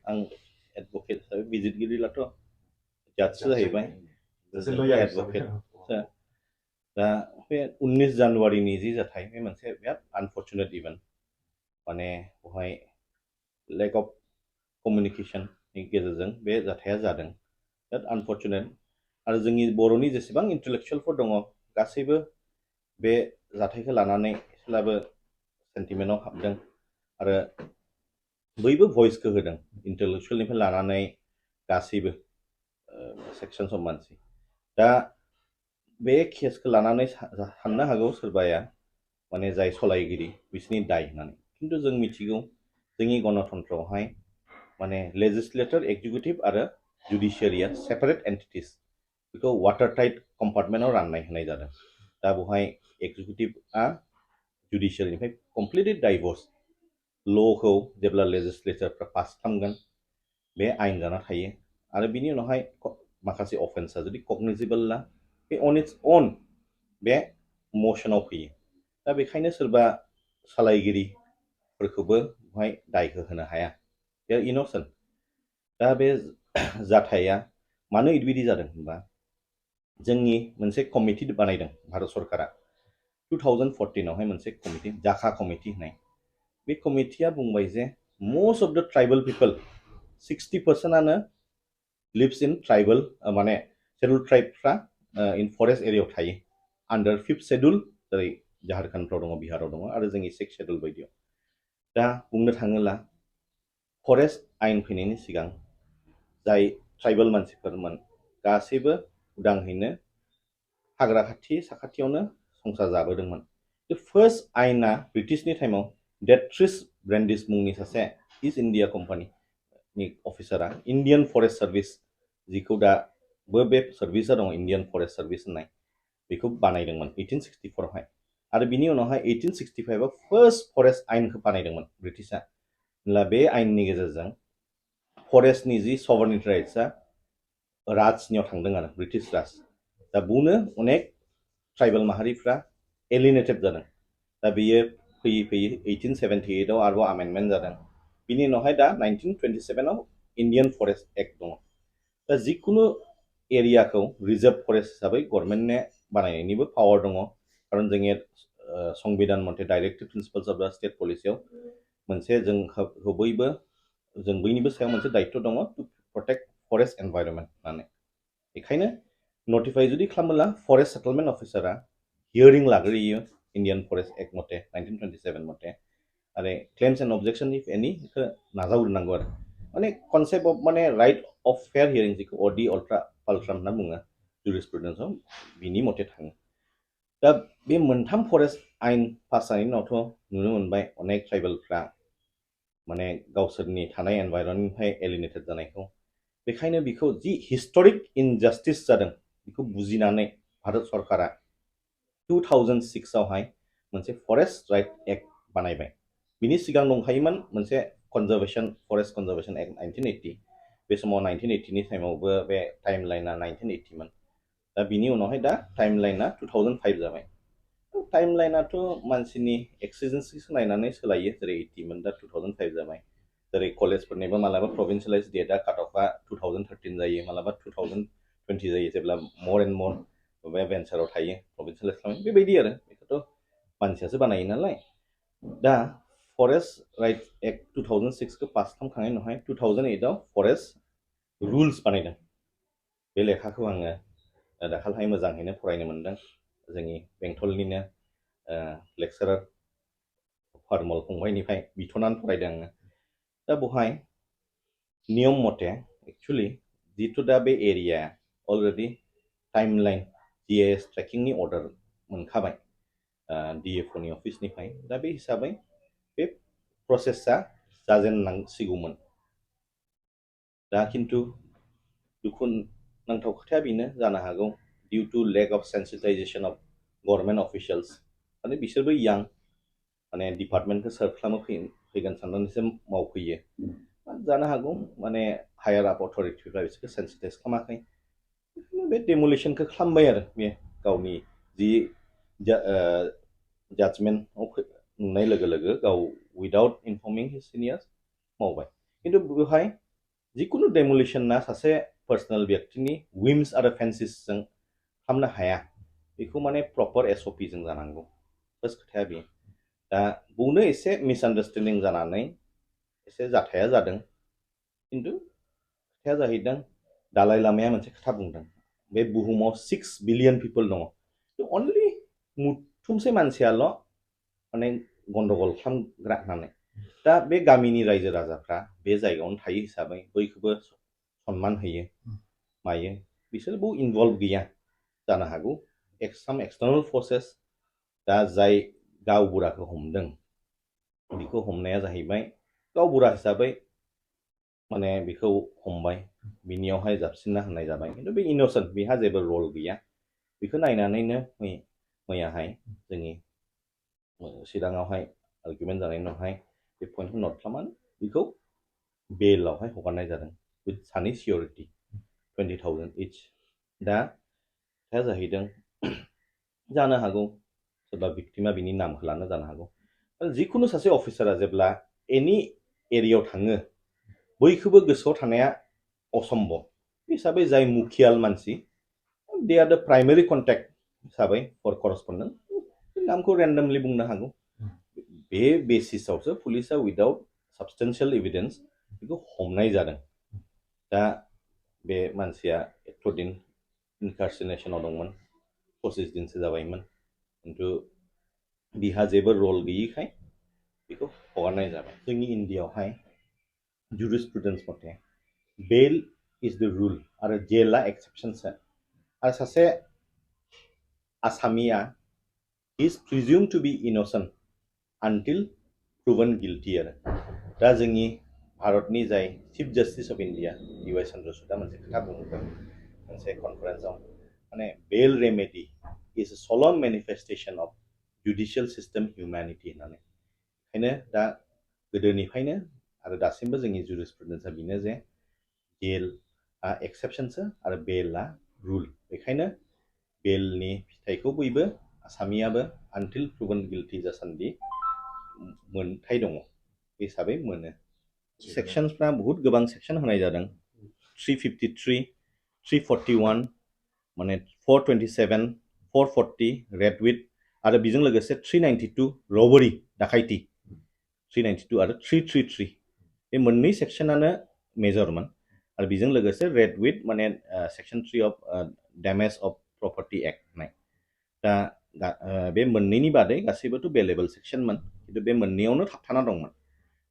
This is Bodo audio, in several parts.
आं एडभकेट हिसाबै बिजिरगिरिलाथ' जाजसो जाहैबाय एडभकेट दा बे 19 जानुवारिनि जि जाथाय बे मोनसे बिराद आनफर्चुनेट इभेन्ट माने बेवहाय लेक अफ कमिउनिकेशननि गेजेरजों बे जाथाया जादों बिराद आनफर्चुनेट आरो जोंनि बर'नि जेसेबां इन्टेलेक्चुयेलफोर दङ गासैबो बे जाथायखौ लानानै एसेब्लाबो सेन्टिमेन्टआव हाबदों आरो बयबो भइसखौ होदों इन्टेलेक्चुयेलनिफ्राय लानानै गासैबो सेक्सन्स अफ मानसि दा बे केसखौ लानानै साननो हागौ सोरबाया माने जाय सलायगिरि बिसोरनि दाय होननानै खिन्थु जों मिथिगौ जोंनि गणतन्त्रआवहाय माने लेजिस्लेटर एक्जिकिउटिभ आरो जुडिशियारिया सेपारेट एन्टिटिस बेखौ वाटार टाइट कम्पार्टमेन्टआव राननाय होनाय जादों दा बेवहाय एक्जिकिउटिभआ जुडिशियारिनिफ्राय कमप्लिटलि डाइभर्स ल'खौ जेब्ला लेजिस्लेचरफ्रा पास खालामगोन बे आयेन जाना थायो आरो बिनि उनावहाय माखासे अफेन्सआ जुदि कगनिजिबोलला बे अन इट्स अन बे मसनाव फैयो दा बेखायनो सोरबा सालायगिरिफोरखौबो बेवहाय दायखौ होनो हाया दे आर इनोसेन्ट दा बे जाथाया मानो बिदि जादों होनबा जोंनि मोनसे कमिटि बानायदों भारत सरकारा 2014आवहाय मोनसे कमिटि जाखा कमिटि होननाय बे कमिटिया बुंबाय जे most of the tribal people 60%आनो lives in tribal माने scheduled tribeफ्रा in forest एरियायाव थायो under 5th schedule जेरै झारखन्डफ्राव दङ बिहाराव दङ आरो जोंनि 6th schedule बायदियाव दा बुंनो थाङोब्ला फरेस्ट आयेन फैनायनि सिगां जाय ट्राइबेल मानसिफोरमोन गासैबो उदांहैनो हाग्रा खाथि साखाथियावनो संसार जाबोदोंमोन फार्स्ट आयेना ब्रिटिशनि टाइमाव डेट्रिस ब्रेन्डिस मुंनि सासे इस्ट इन्डिया कम्पानिनि अफिसारा इन्डियान फरेस्ट सार्भिस जिखौ दाबो बे सार्भिसा दङ इन्डियान फरेस्ट सार्भिस होननाय बेखौ बानायदोंमोन 1864आवहाय आरो बिनि उनावहाय 1865आव फार्स्ट फरेस्ट आयेनखौ बानायदोंमोन ब्रिटिशआ होनब्ला बे आयेननि गेजेरजों फरेस्टनि जि सभारनिटि राइट्सआ राजनियाव थांदों आरो ब्रिटिश राज दा बुंनो अनेक ट्राइबेल माहारिफ्रा एलिनेटेड जादों दा बेयो फैयै फैयै 1878आव आरोबाव आमेन्डमेन्ट जादों बिनि उनावहाय दा 1927आव इन्डियान फरेस्ट एक्ट दङ दा जिखुनु एरियाखौ रिजार्भ फरेस्ट हिसाबै गभर्नमेन्टनो बानायनायनिबो पावार दङ खारन जोंनि संबिधान मथे डाइरेक्टिभ प्रिन्सिपल्स अफ द स्टेट पलिसियाव मोनसे जों बयनिबो सायाव मोनसे दायित्व दङ टु प्रटेक्ट फरेस्ट एनभाइरनमेन्ट होननानै बेखायनो नटिफाइ जुदि खालामोब्ला फरेस्ट सेटलमेन्ट अफिसारा हियरिं लाग्रोयो इन्डियान फरेस्ट एक्ट मथे 1927 मथे आरो क्लेम्स एन्ड अबजेक्शन इफ एनी बेखौ नाजावग्रोनांगौ आरो माने कनसेप्ट अफ माने राइट अफ फेयार हियरिं जिखौ अडि अल्ट्रा पाल्ट्रा होनना बुङो जुरिसप्रुडेन्सआव बिनि मथे थाङो दा बे मोनथाम फरेस्ट आयेन पास जानायनि उनावथ' नुनो मोनबाय अनेक ट्राइबेलफ्रा माने गावसोरनि थानाय एनभाइरनमेन्टनिफ्राय एलिनेटेड जानायखौ बेखायनो बेखौ जि हिस्टरिक इनजास्टिस जादों बेखौ बुजिनानै भारत सरकारा 2006आवहाय मोनसे फरेस्ट राइट एक्ट बानायबाय बिनि सिगां दंखायोमोन मोनसे फरेस्ट कनजारभेशन एक्ट 1980 बे समाव 1980नि टाइमावबो बे टाइम लाइना 1980मोन दा बिनि उनावहाय दा टाइम लाइना 2005 जाबाय टाइम लाइनाथ' मानसिनि एक्सिजेन्सिखौ नायनानै सोलायो जेरै 80मोन दा 2005 जाबाय जेरै कलेजफोरनिबो मालाबा प्रभिन्सियेलाइज डेटआ काट अफआ 2013 जायो मालाबा 2020 जायो जेब्ला मर एन्ड मर बे भेन्साराव थायो प्रभिन्सियेलाइज खालामो बेबायदि आरो बेखौथ' मानसियासो बानायो नालाय दा फरेस्ट राइट एक्ट 2006खौ पास खालामखांनायनि उनावहाय 2008आव फरेस्ट रुल्स बानायदों बे लेखाखौ आङो दाखालिहाय मोजाङैनो फरायनो मोनदों जोंनि बेंटलनिनो लेक्सारार फारमल फंबायनिफ्राय बिथ'नानै फरायदों आङो दा बेवहाय नियम मथे एक्चुअलि जिथु दा बे एरिया अलरेडि टाइमलाइन जिएस ट्रेकिंनि अर्डार मोनखाबाय डिएफअनि अफिसनिफ्राय दा बे हिसाबै बे प्रसेसा जाजेननांसिगौमोन दा खिन्थु दुखुनांथाव खोथाया बेनो जानो हागौ due to lack of sensitization of government officials माने बिसोरबो यां माने डिपार्टमेन्टखौ सार्भ खालामनो फैगोन साननानैसो मावफैयो जानो हागौ माने हायार आप अथरिटिफ्रा बिसोरखौ सेन्सिटाइज खालामाखै बे डेमलिशनखौ खालामबाय आरो बे गावनि जि जाजमेन्टआव नुनाय लोगो लोगो गाव उइदाउट इनफर्मिं हिज सिनियर्स मावबाय खिन्थु बेवहाय जिकुनु डेमोलिशन ना सासे पर्सनल व्यक्तिनि विम्स आरो फेन्सिसजों खालामनो हाया बेखौ माने प्रपर एसओपि जों जानांगौ फार्स्ट खोथाया बे दा बुंनो एसे मिसआन्डारस्टेन्डिं जानानै एसे जाथाया जादों खिन्थु खोथाया जाहैदों दालाइ लामाया मोनसे खोथा बुंदों बे बुहुमाव 6 बिलियन पिपल दङ अनलि मुथुमसे मानसियाल' माने गन्डगल खालामग्रा होननानै दा बे गामिनि रायजो राजाफ्रा बे जायगायावनो थायो हिसाबै बयखौबो सनमान होयो मायो बिसोर बहु इनभल्व गैया जानो हागौ साम एक्सटार्नल फोर्सेस दा जाय गावबुराखौ हमदों बेखौ हमनाया जाहैबाय गावबुरा हिसाबै माने बेखौ हमबाय बिनियावहाय जाबसिनना होनाय जाबाय खिन्थु बे इनोसेन्ट बेहा जेबो रल गैया बेखौ नायनानैनो मैयाहाय जोंनि चिराङावहाय आर्गुमेन्ट जानायनि उनावहाय बे पइन्टखौ नट खालामनानै बेखौ बेलावहाय हगारनाय जादों विथ सानि सिकिउरिटि 20,000 इच दा खोथाया जाहैदों जानो हागौ सोरबा भिक्टिमा बिनि नामखौ लानो जानो हागौ जिखुनु सासे अफिसारा जेब्ला एनि एरियायाव थाङो बयखौबो गोसोआव थानाया असम्भव हिसाबै जाय मुखियाल मानसि दे आर द प्राइमारि कन्टेक्ट हिसाबै फर करस्पन्डेन्ट नामखौ रेन्डमलि बुंनो हागौ बे बेसिसावसो पुलिसा उइदाउट साबस्टेन्सियेल एभिडेन्स बेखौ हमनाय जादों दा बे मानसिया 1 दिन इनकार्सिनेसनाव दंमोन 25 दिनसो जाबायमोन खिन्थु बिहा जेबो रल गैयिखाय बेखौ हगारनाय जाबाय जोंनि इन्डियायावहाय जुरिसप्रुडेन्स मथे बेल इज द रुल आरो जेला एक्सेप्सनसो आरो सासे आसामिया is presumed to be innocent until proven guilty आरो दा जोंनि भारतनि जाय chief justice of India DY चन्द्रचूडआ मोनसे खोथा बुंदों मोनसे कनफारेन्सआव माने बेल रेमेडि is a solemn manifestation of judicial system humanity होननानै ओंखायनो दा गोदोनिफ्रायनो आरो दासिमबो जोंनि जुरिसप्रुडेन्सआ बेनो जे जेलआ एक्सेप्सनसो आरो बेलआ रुल बेखायनो बेलनि फिथाइखौ बयबो आसामियाबो आनटिल प्रुभन गिल्टी जासान्दि मोनथाय दङ बे हिसाबै मोनो सेक्सन्सफ्रा बहुत गोबां सेक्सन होनाय जादों 353 341 माने 427 440 रेड विथ आरो बेजों लोगोसे 392 रबारि दाखाइथि 392 आरो 333 बे मोननै सेक्सनानो मेजरमोन आरो बेजों लोगोसे रेड विथ माने section 3 of damage of property act होननाय दा बे मोननैनि बादै गासैबोथ' बेलेबल सेक्सनमोन खिन्थु बे मोननैयावनो थाबथाना दंमोन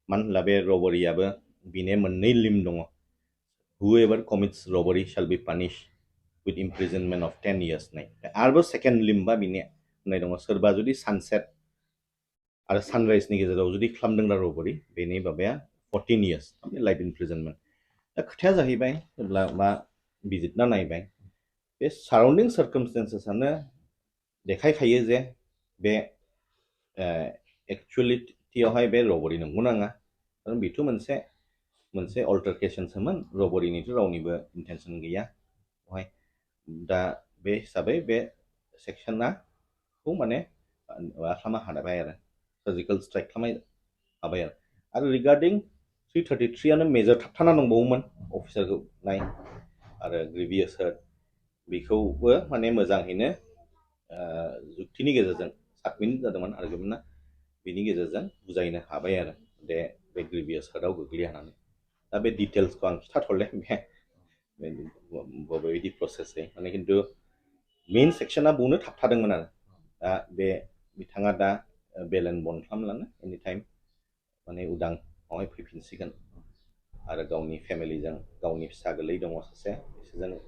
मानो होनब्ला बे रबारियाबो बिने मोननै लिम दङ हुएभार commits रबारि shall be punished with imprisonment of 10 years होननाय आरोबाव सेकेन्ड लिम्बा बिनि होननाय दङ सोरबा जुदि सानसेट आरो सानराइजनि गेजेराव जुदि खालामदोंब्ला रबारि बेनि माबाया 14 years लाइफ इमप्रिजनमेन्ट दा खोथाया जाहैबाय जेब्ला मा बिजिरना नायबाय बे साराउन्डिं सार्कामस्टेन्सेसआनो देखायखायो जे बे एक्चुअलिटियावहाय बे रबारि नंगौ नाङा खारन बेथ' मोनसे अल्टारकेसनसोमोन रबारिनिथ' रावनिबो इन्टेनसन गैया बेवहाय दा बे हिसाबै बे सेक्सनाखौ माने माबा खालामनो हाबाय आरो सार्जिकेल स्ट्राइक खालामनो हाबाय आरो रिगार्डिं 333 आनो मेजर थाबथाना दंबावोमोन अफिसारखौ नाय आरो ग्रेभियास हार्ट बेखौबो माने मोजाङैनो जुक्तिनि गेजेरजों साबमिट जादोंमोन आर्गुमेन्टआ बिनि गेजेरजों बुजायनो हाबाय आरो बे ग्रेभियास हार्टआव गोग्लैया होननानै दा बे डिटेल्सखौ आं खिथाथ'ले बबेबायदि प्रसेसै माने खिन्थु मेइन सेक्सना बुंनो थाबथादोंमोन आरो दा बे बिथाङा दा बेल एन्ड बन्ड खालामलानो एनि टाइम माने उदांआवहाय फैफिनसिगोन आरो गावनि फेमिलिजों गावनि फिसा गोरलै दङ सासे बिसोरजों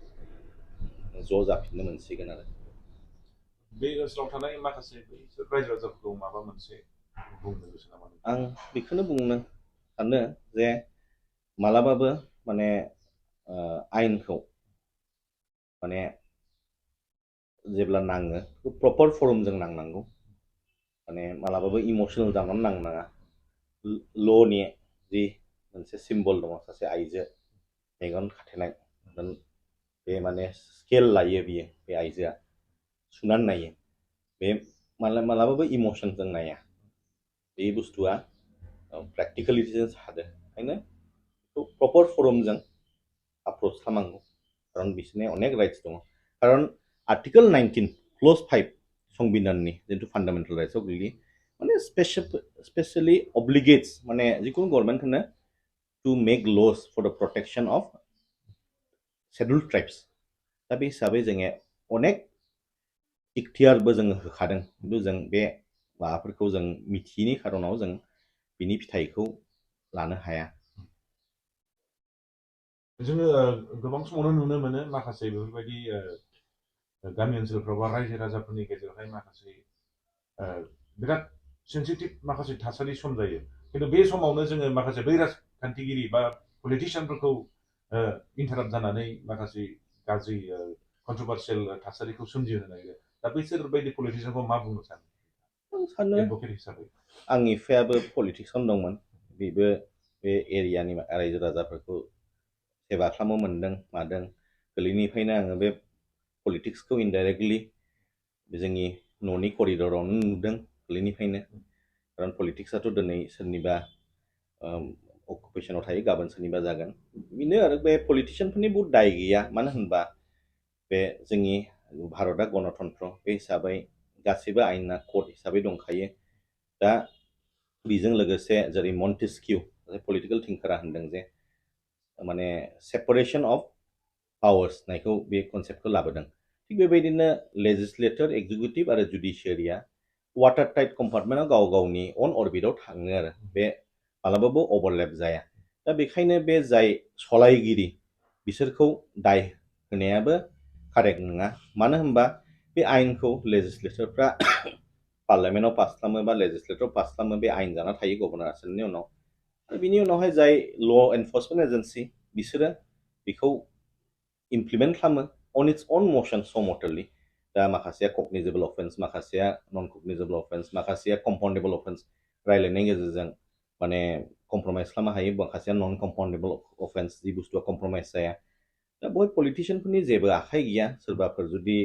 ज' जाफिननो मोनसिगोन आरो बे ओनसोलाव थानाय माखासे रायजो राजाफोरखौ माबा मोनसे बुंनो गोसो नामा आं बेखौनो बुंनो सानो जे मालाबाबो माने आयेनखौ माने जेब्ला नाङो प्रपर फर्मजों नांनांगौ माने मालाबाबो इमोसनेल जानानै नांनाङा ल'नि जि मोनसे सिम्बल दङ सासे आइजो मेगन खाथेनाय बे माने स्केल लायो बियो बे आइजोआ सुनानै नायो बे मालाबाबो इमोसनजों नाया बे बुस्थुआ प्रेक्टिकेलिटिजों सादो ओंखायनो प्रपर फरमजों अप्रोच खालामनांगौ खारन बिसोरनि अनेक राइट्स दङ खारन आर्टिकल 19 क्लज 5 संबिधाननि जितु फान्डामेन्टेल राइट्सआव गोग्लैयो माने स्पेशली अब्लिगेट्स माने जिखुनु गभर्नमेन्टखौनो टू मेक लज for the protection of scheduled tribes दा बे हिसाबै जोङो अनेक इख्तियारबो जोङो होखादों खिन्थु जों बे माबाफोरखौ जों मिथियैनि खारनाव जों बिनि फिथाइखौ लानो हाया जोङो गोबां समावनो नुनो मोनो माखासे बेफोरबायदि गामि ओनसोलफ्राव बा रायजो राजाफोरनि गेजेरावहाय माखासे बिराद सेन्सिटिभ माखासे थासारि सम जायो खिन्थु बे समावनो जोङो माखासे बै राजखान्थिगिरि बा पलिटिशियानफोरखौ इन्टाराप्ट जानानै माखासे गाज्रि कन्ट्रोभार्सियेल थासारिखौ सोमजिहोनो नागिरो दा बैसोर बायदि पलिटिशियानखौ मा बुंनो सानो सानो एडभोकेट हिसाबै आंनि बिफायाबो पलिटिक्सआवनो दंमोन बेबो बे एरियानि रायजो राजाफोरखौ सेवा खालामनो मोनदों मादों गोरलैनिफ्रायनो आङो बे पलिटिक्सखौ इनडाइरेक्टलि जोंनि न'नि करिडरावनो नुदों गोरलैनिफ्रायनो खारन पलिटिक्सआथ' दिनै सोरनिबा अकुपेशनाव थायो गाबोन सोरनिबा जागोन बेनो आरो बे पलिटिशियानफोरनि बहुत दाय गैया मानो होनबा बे जोंनि भारतआ गणतन्त्र बे हिसाबै गासैबो आयेना कड हिसाबै दंखायो दा बेजों लोगोसे जेरै मन्टेस्किउ पलिटिकल थिंकारा होनदों जे माने सेपारेशन अफ पावार्स नायखौ बे कनसेप्टखौ लाबोदों थिग बेबायदिनो लेजिस्लेटर एक्जिकिउटिभ आरो जुडिशियारिया वाटार टाइट कम्पार्टमेन्टआव गाव गावनि अन अरबिटाव थाङो आरो बे मालाबाबो अभारलेप जाया दा बेखायनो बे जाय सलायगिरि बिसोरखौ दाय होनायाबो कारेक्ट नङा मानो होनबा बे आयेनखौ लेजिस्लेटरफ्रा पार्लियामेन्टआव पास खालामो बा लेजिस्लेटराव पास खालामो बे आयेन जाना थायो गभर्नर आसोलनि उनाव बिनि उनावहाय जाय ल एनफर्समेन्ट एजेन्सि बिसोरो बेखौ इमप्लिमेन्ट खालामो अन इट्स अन मोशन सम मटरलि दा माखासेया कगनिजेबल अफेन्स माखासेया नन कगनिजेबल अफेन्स माखासेया कम्पाउन्डेबल अफेन्स रायलायनायनि गेजेरजों माने कम्प्रमाइज खालामनो हायो माखासेया नन कम्पाउन्डेबल अफेन्स जि बुस्थुआ कम्प्रमाइज जाया दा बेवहाय पलिटिशियानफोरनि जेबो आखाइ गैया सोरबाफोर जुदि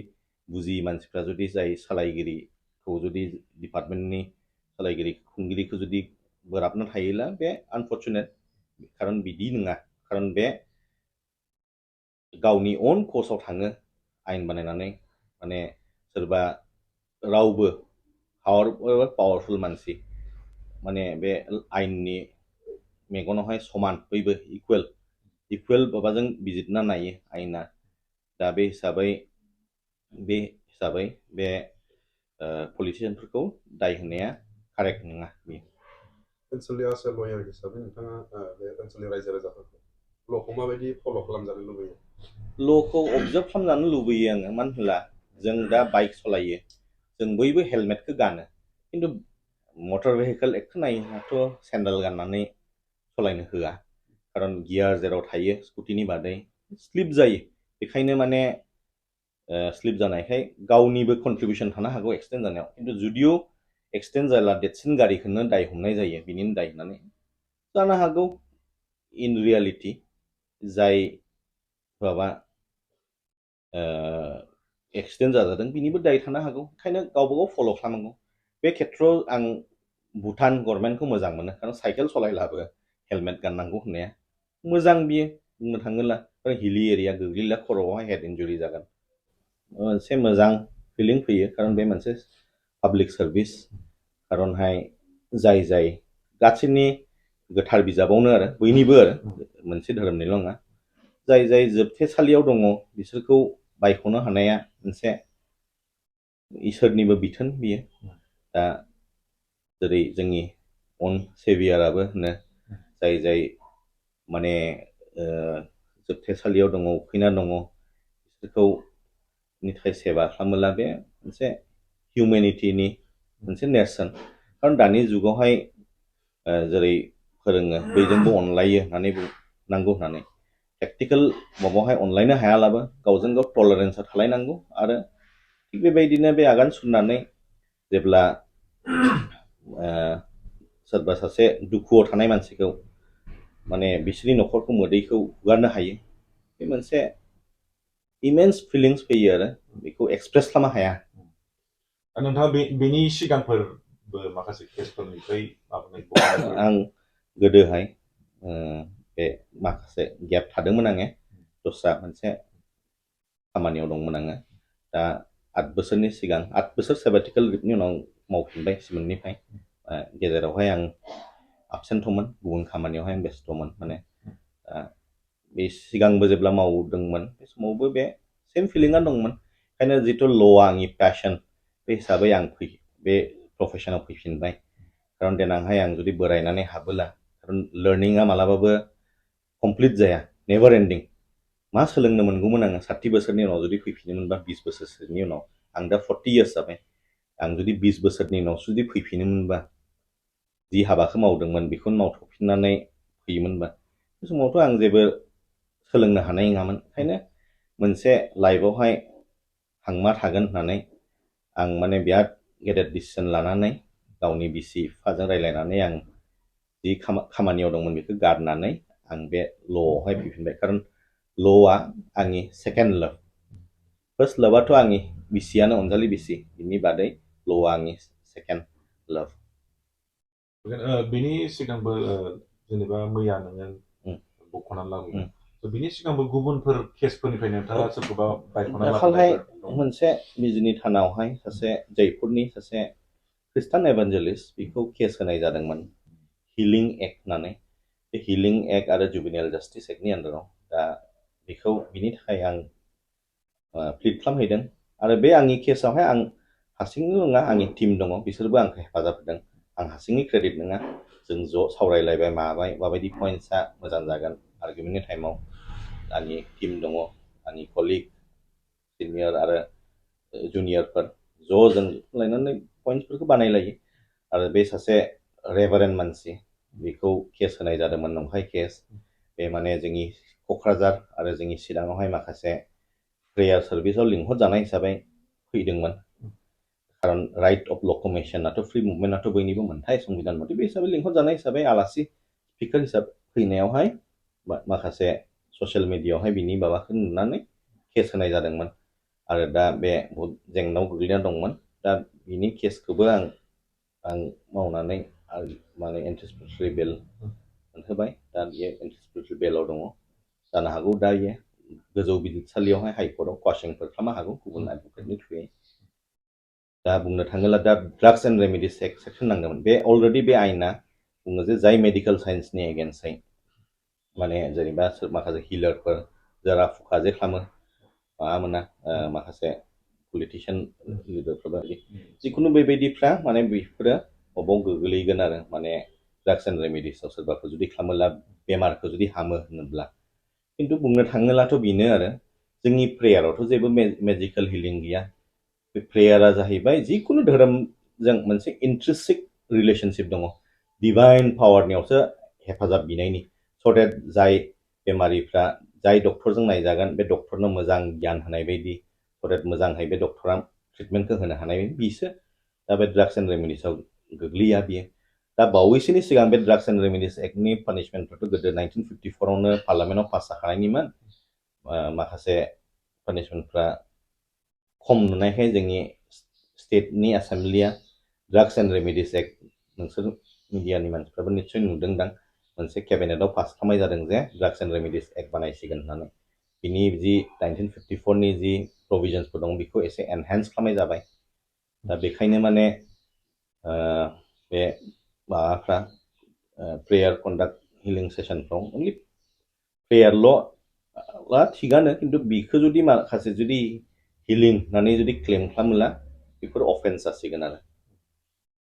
बुजियै मानसिफ्रा जुदि जाय सालायगिरिखौ जुदि डिपार्टमेन्टनि सालायगिरि खुंगिरिखौ जुदि बोराबना थायोला बे आनफर्चुनेट खारन बिदि नङा खारन बे गावनि अन कर्सआव थाङो आयेन बानायनानै माने सोरबा रावबो पावारफुल मानसि माने बे आयेननि मेगनावहाय समान बयबो इकुवेल माबाजों बिजिरना नायो आयेना दा बे हिसाबै बे पलिटिशियानफोरखौ दाय होनाया कारेक्ट नङा बेयो ओनसोलनि आसाम लयार हिसाबै नोंथाङा बे ओनसोलनि रायजो राजाफोरखौ ल'खौ माबायदि फल' खालामजानो लुबैयो ल'खौ अबजार्भ खालामजानो लुबैयो आङो मानो होनब्ला जों दा बाइक सालायो जों बयबो हेलमेटखौ गानो खिन्थु मटर भेहिकल एक्टखौ नायोब्लाथ' सेन्देल गाननानै सालायनो होआ खारन गियार जेराव थायो स्कुटिनि बादै स्लिप जायो बेखायनो माने स्लिप जानायखाय गावनिबो कन्ट्रिबिउसन थानो हागौ एक्सिडेन्ट जानायाव खिन्थु जुदिअ एक्सिडेन्ट जायोब्ला देरसिन गारिखौनो दाय हमनाय जायो बिनिनो दाय होननानै जानो हागौ इन रियालिटि जाय माबा एक्सिडेन्ट जाजादों बिनिबो दाय थानो हागौ ओंखायनो गावबागाव फल' खालामनांगौ बे खेथ्रआव आं भुटान गभर्नमेन्टखौ मोजां मोनो खारन साइकेल सालायब्लाबो हेलमेट गाननांगौ होननाया मोजां बियो बुंनो थाङोब्ला हिली एरिया गोग्लैला खर'आवहाय हेड इन्जुरि जागोन मोनसे मोजां फिलिं फैयो खारन बे मोनसे पाब्लिक सार्भिस खारनहाय जाय गासैनि गोथार बिजाबावनो आरो बयनिबो आरो मोनसे धोरोमनिल' नङा जाय जोबथेसालियाव दङ बिसोरखौ बायख'नो हानाया मोनसे इसोरनिबो बिथोन बियो दा जेरै जोंनि अन सेभियाराबो होनो जाय माने जोबथेसालियाव दङ उखैना दङ बिसोरखौ नि थाखाय सेवा खालामोला बे मोनसे हिउमेनिटिनि मोनसे नेरसोन खारन दानि जुगावहाय जेरै फोरोङो बयजोंबो अनलायो होननानै नांगौ होननानै प्रेक्टिकेल माबायावहाय अनलायनो हायालाबो गावजों गाव टलारेन्सआ थालायनांगौ आरो थिग बेबायदिनो बे आगान सुरनानै जेब्ला सोरबा सासे दुखुआव थानाय मानसिखौ माने बिसोरनि न'खरखौ मोदैखौ हुगारनो हायो बे मोनसे इमेन्स फिलिंस फैयो आरो बेखौ एक्सप्रेस खालामनो हाया नोंथाङा बेनि सिगांफोरबो माखासे केसफोरनिफ्राय आं गोदोहाय बे माखासे गेप थादोंमोन आङो दस्रा मोनसे खामानियाव दंमोन आङो दा 8 बोसोरनि सिगां 8 बोसोर सेबाटिकेल लिभनि उनाव मावफिनबाय सिमोननिफ्राय गेजेरावहाय आं absentमोन गुबुन खामानियावहाय आं बेस्थ'मोन माने बे सिगांबो जेब्ला मावदोंमोन बे समावबो बे सेम फिलिंआ दंमोन ओंखायनो जिथु ल'आ आंनि पैशन बे हिसाबै आं बे प्रफेसनाव फैफिनबाय खारन देनांहाय आं जुदि बोरायनानै हाबोला खारन लार्निंआ मालाबाबो कमप्लिट जाया नेभार एन्डिं मा सोलोंनो मोनगौमोन आङो 60 बोसोरनि उनाव जुदि फैफिनोमोनबा 20 बोसोरसोनि उनाव आं दा 40 इयार्स जाबाय आं जुदि 20 बोसोरनि उनाव जुदि फैफिनोमोनबा जि हाबाखौ मावदोंमोन बेखौनो मावथ'फिननानै फैयोमोनबा बे समावथ' आं जेबो सोलोंनो हानाय नङामोन ओंखायनो मोनसे लाइफआवहाय हांमा थागोन होननानै आं माने बिराद गेदेर डिसिसन लानानै गावनि बिसि बिफाजों रायलायनानै आं जि खामानियाव दंमोन बेखौ गारनानै आं बे ल'आवहाय फैफिनबाय खारन ल'आ आंनि सेकेन्ड लाभ फार्स्ट लाभआथ' आंनि बिसियानो अनजालि बिसि बिनि बादै ल'आ आंनि सेकेन्ड लाभ बिनि सिगांबो जेनेबा मैया नोङो बख'नानै लाबोबाय बिनि सिगांबो गुबुनफोर केसफोरनिफ्राय नोंथाङा सोरखौबा बायख'ना दाखालहाय लाबोनाय मोनसे बिजनि थानावहाय सासे जयपुरनि सासे ख्रिस्टान एभान्जेलिस्ट बेखौ केस होनाय जादोंमोन हिलिं एक्ट होननानै बे हिलिं एक्ट आरो जुबिनेल जास्टिस एक्टनि आन्दाराव दा बेखौ बिनि थाखाय आं प्लिड खालामहैदों आरो बे आंनि केसआवहाय आं हारसिंल' नङा आंनि टीम दङ बिसोरबो आंखौ हेफाजाब होदों आं हारसिंनि क्रेडिट नङा जों ज' सावरायलायबाय माबाय माबायदि पइन्ट्सआ मोजां जागोन आर्गुमेन्टनि टाइमाव आंनि टीम दङ आंनि कलिग सिनियर आरो जुनियरफोर ज' जों लायनानै पइन्ट्सफोरखौ बानायलायो आरो बे सासे रेभारेन्ड मानसि बेखौ केस होनाय जादोंमोन नंखाय केस बे माने जोंनि क'क्राझार आरो जोंनि चिराङावहाय माखासे प्रेयार सार्भिसाव लिंहरजानाय हिसाबै फैदोंमोन खारन राइट अफ लक'मेसनाथ' फ्रि मुभमेन्टआथ' बयनिबो मोनथाय संबिधान मथे बे हिसाबै लिंहरजानाय हिसाबै आलासि स्पिकार हिसाबै फैनायावहाय माखासे ससियेल मिडियायावहाय बिनि माबाखौ नुनानै केस होनाय जादोंमोन आरो दा बे बहुद जेंनायाव गोग्लैना दंमोन दा बिनि केसखौबो आं मावनानै माने एन्टिसिपेटरि बेल मोनहोबाय दा बियो एन्टिसिपेटरि बेलाव दङ जानो हागौ दा बियो गोजौ बिजिरसालियावहाय हाइकर्टआव क्वासिंफोर खालामनो हागौ गुबुन एडभकेटनि थ्रुयै दा बुंनो थाङोब्ला दा drugs and remedies act section नांदोंमोन बे अलरेडि बे आयेना बुङो जे जाय मेडिकेल साइन्सनि एगेन्स्टै माने जेनेबा माखासे हिलारफोर जरा फुखा जे खालामो माबा मोना माखासे पलिटिशियान लिडारफोर जिखुनु बेबायदिफ्रा माने बेफोरो बबाव गोग्लैगोन आरो माने ड्राग्स एन्ड रेमेडिसआव सोरबाफोर जुदि खालामोब्ला बेमारखौ जुदि हामो होनोब्ला खिन्थु बुंनो थाङोब्लाथ' बेनो आरो जोंनि प्रेयारावथ' जेबो मेजिकेल हिलिं गैया बे प्रेयारा जाहैबाय जिखुनु धोरोमजों मोनसे इन्ट्रिनसिक रिलेशनशिप दङ डिभाइन पावारनियावसो हेफाजाब बिनायनि स' डेट जाय बेमारिफ्रा जाय डक्टरजों नायजागोन बे डक्टरनो मोजां गियान होनाय बायदि स' डेट मोजांहाय बे डक्टरा ट्रिटमेन्टखौ होनो हानाय बायदि बिसो दा बे ड्राग्स एन्ड रेमेडिसआव गोग्लैया बियो दा बावैसोनि सिगां बे ड्राग्स एन्ड रेमेडिस एक्टनि पानिशमेन्टफोरथ' गोदो 1954आवनो पार्लामेन्टआव पास जाखानायनिमोन माखासे पानिशमेन्टफ्रा खम नुनायखाय जोंनि स्टेटनि एसेम्ब्लिया ड्राग्स एन्ड रेमेडिस एक्ट नोंसोर मिडियानि मानसिफ्राबो निस्सय नुदोंदां मोनसे केबिनेटआव पास खालामनाय जादों जे ड्राग्स एन्ड रेमेडिस एक्ट बानायसिगोन होननानै बिनि जि 1954नि जि प्रभिजन्सफोर दं बेखौ एसे एनहेन्स खालामनाय जाबाय दा बेखायनो माने बे माबाफ्रा प्रेयार कन्डाक्ट हिलिं सेसनफ्राव अनलि प्रेयारल' थिगानो खिन्थु बिखौ जुदि माखासे जुदि हिलिं होननानै जुदि क्लेम खालामोब्ला बेफोर अफेन्स जासिगोन आरो